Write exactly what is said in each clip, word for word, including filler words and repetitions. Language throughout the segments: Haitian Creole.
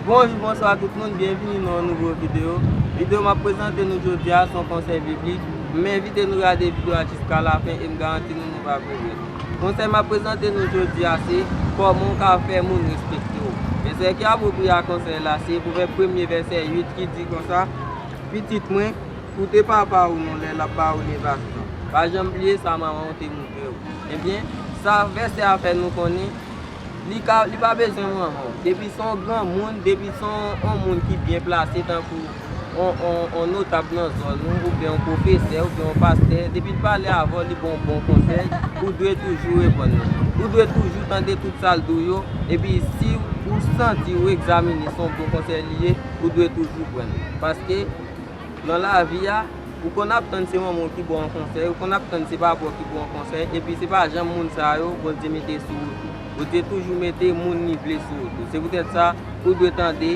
Bonjou, bonswa tout moun, byenvini nan yon nouvo videyo. Videyo m ap prezante nou jodi a se yon konsèy biblik. M envite nou gade videyo a jiska lafen e m garanti nou, nou p ap regrèt. Konsèy m ap prezante nou jodi a se kòman w ka fè moun respekte w. Vèsè ki apwopriye a konsèy la se Pwovèb premye vèsè uit ki di konsa, Pitit mwen, koute papa w non lè l ap ba w levasyon. Pa janm bliye sa manman w te montre w. Ebyen, sa vèsè a fè nou konnen, li ka, li pa bezwen manman w. Depi se yon granmoun, depi se yon, yon moun ki byen plase, tankou yon, yon, yon notab nan zòn ou, oubyen yon pwofesè, oubyen yon pastè, depi l pale avè w, li ba w bon konsèy, ou dwe toujou reponn li. Ou dwe toujou tande tout sa l di w yo, epi si ou santi ou egzamine se yon bon konsèy li ye, ou dwe toujou pran l. Paske nan lavi a, ou konn ap tann se manman w ki ba w yon konsèy, ou konn ap tann se papa w ki ba w yon konsèy, epi se pa janm moun sa yo Bondye mete sou ou tou. Bondye toujou mete moun li vle sou ou tou. Se poutèt sa, ou dwe tande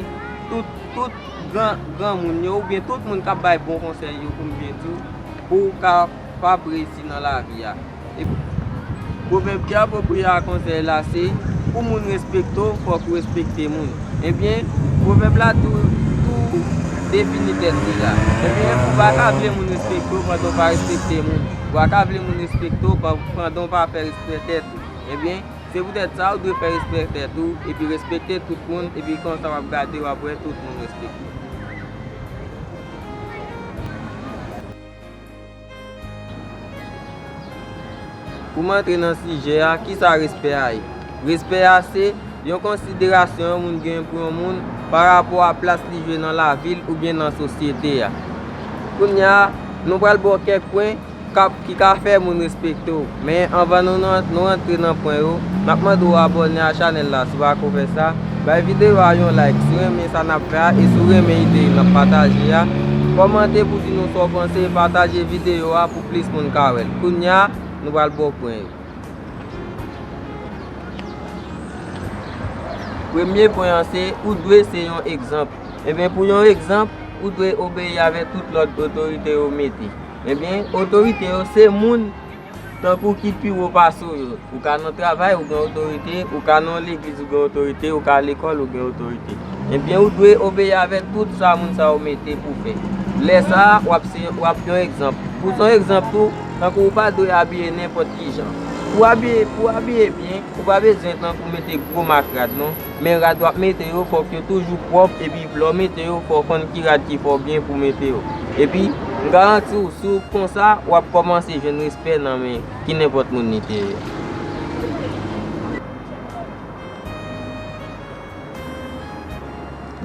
tout, tout gran, granmoun yo, oubyen tout moun k ap bay bon konsèy yo, pou m byen di w, pou w kapab reyisi nan lavi a. E pwovèb ki apwopriye a konsèy la se, pou moun respekte w, fòk ou respekte moun. Ebyen, pwovèb la tou, tou defini tèt li la. Ebyen, ou pa ka vle moun respekte w pandan w pa respekte moun. Ou pa ka vle moun respekte w pa-, pandan w pa fè respè tèt ou. Ebyen, se poutèt sa, ou dwe fè respè tèt ou, epi respekte tout moun, epi konsa w ap gade, w ap wè tout moun respekte w. Pou m antre nan sijè a, kisa respè a ye? Respè a se yon konsiderasyon yon moun gen pou yon moun pa rapò a plas li jwe nan lavi l oubyen nan sosyete a. Kounye a, nou pral ba w kèk pwen k ap, ki ka fè moun respekte w. Men anvan nou nan, nou rantre nan pwen yo, n ap mande w abòne a chanèl la si w pako fè sa. Bay videyo a yon like si w renmen sa n ap fè a e si w renmen ide n ap pataje a. Kòmante pou di nou sa w panse, pataje videyo a pou plis moun ka wè l. Kounye a, nou pral ba w pwen yo. Premye pwen an se, ou dwe se yon egzanp. Ebyen, pou yon egzanp, ou dwe obeyi avèk tout lòd otorite yo mete. Ebyen, otorite yo se moun tankou ki pi wo pase w yo. Ou ka nan travay, ou gen otorite, ou ka nan legliz, ou gen otorite, ou ka lekòl, ou gen otorite. Ebyen, ou dwe obeyi avèk tout sa moun sa yo mete pou fè. Lè sa a, w ap se, w ap yon egzanp. Pou se yon egzanp tou, tankou ou pa dwe abiye nenpòt ki jan. Pou abiye, pou abiye byen, ou pa bezwen tankou mete gwo mak rad non. Men rad w ap mete yo, fòk yo toujou pwòp, epi lè w mete yo, fò w konn ki rad ki fè w byen pou w mete yo. Epi, m garanti w, si w konsa, w ap kòmanse jwenn respè nan men ki nenpòt moun li te ye.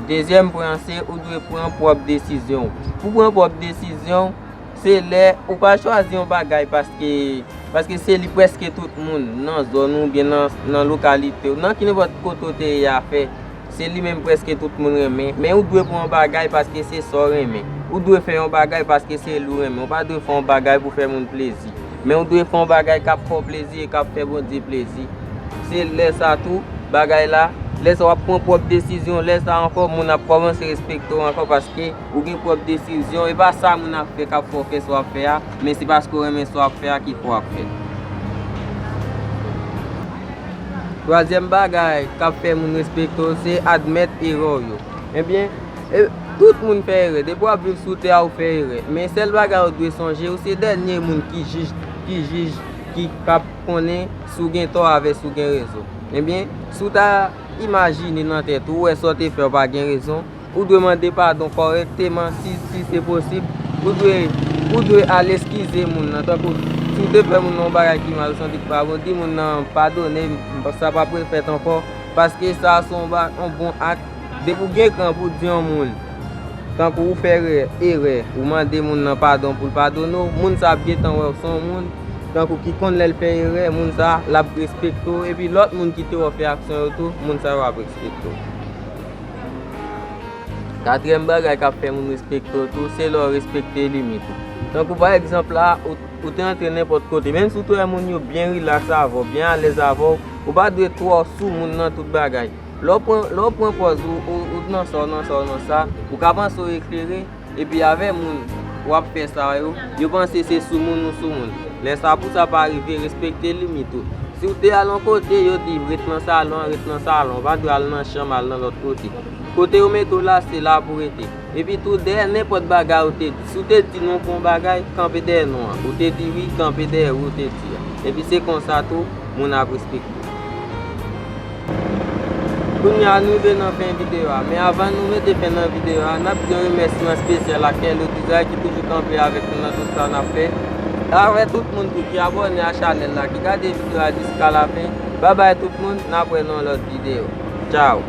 Dezyèm pwen an se ou dwe pran pwòp desizyon w. Pou pran pwòp desizyon w, se lè ou pa chwazi yon bagay paske, paske se li prèske tout moun nan zòn ou oubyen nan, nan lokalite w, nan ki nenpòt kote w te ye a fè. Se li menm prèske tout moun renmen, men ou dwe pran yon bagay paske se sa w renmen. Ou dwe fè yon bagay paske se li w renmen. Ou pa dwe fè yon bagay pou fè moun plezi. Men ou dwe fè yon bagay k ap fè w plezi e k ap fè Bondye plezi. Se lè sa tou, bagay la, lè sa w ap pran pwòp desizyon, lè sa ankò, moun ap kòmanse respekte w ankò paske ou gen pwòp desizyon. E pa sa moun ap fè k ap fè w fè sa w ap fè a, men se paske w renmen sa w ap fè a ki fè w ap fè l. Twazyèm bagay k ap fè moun respekte w, se admèt erè w yo. Ebyen, e, tout moun fè erè. Depi w ap viv sou tè a, ou fè erè. Men sèl bagay ou dwe sonje, ou se dènye moun ki jij, ki jij, ki k ap konnen si w gen tò avè si w gen rezon. Ebyen, si w ta imajine nan tèt ou, ou wè sa w te fè w pa gen rezon, ou dwe mande padon kòrèkteman si, si se posib. Ou dwe, ou dwe al eskize moun nan. Tankou, si w te fè moun nan yon bagay ki mal, ou santi ki pa bon, di moun nan padone m, sa p ap refèt ankò. Paske sa a se yon ba-, yon bon ak. Depi w gen kran pou w di yon moun, tankou ou fè erè, erè, ou mande moun nan padon pou l padone w, moun sa a ap gentan wè w se yon moun, tankou ki konn lè l fè erè, moun sa a, l ap respekte w, epi lòt moun ki te wè w fè aksyon yo tou, moun sa yo ap respekte w. Katriyèm bagay k ap fè moun respekte w tou, se lè w respekte limit ou. Tankou pa egzanp la, ou, ou te antre nenpòt kote, menm si w te wè moun yo byen rilaks avè w, byen alèz avè w, ou pa dwe twò sou moun nan tout bagay. Lè w pran, lè w pran pòz ou, ou, ou nan sa, w nan sa, w nan sa, ou ka panse w eklere, epi avè moun w ap fè sa yo, yo panse se sou moun ou sou moun. Lè sa pou sa pa rive, respekte limit ou. Si w te al yon kote, yo di, "Ret nan salon an, ret nan salon an, ou pa dwe al nan chanm, al nan lòt kote." Kote yo mete w la, se la pou w rete. Epi tou, dèyè nenpòt bagay ou te di, si w te di non pou yon bagay, kanpe dèyè non an. Ou te di wi, kanpe dèyè wi ou te di a. Epi se konsa tou, moun ap respekte w. Kounye a, nou rive nan fen videyo a. Men avan nou mete fen nan videyo a, n ap di yon remèsiman espesyal ak Hello Design ki toujou kanpe avèk nou nan tout sa n ap fè. Avèk tout moun tou ki abòne a chanèl la, ki gade videyo a jiska lafen. Babay tout moun, n ap wè nan yon lòt videyo. Tchao!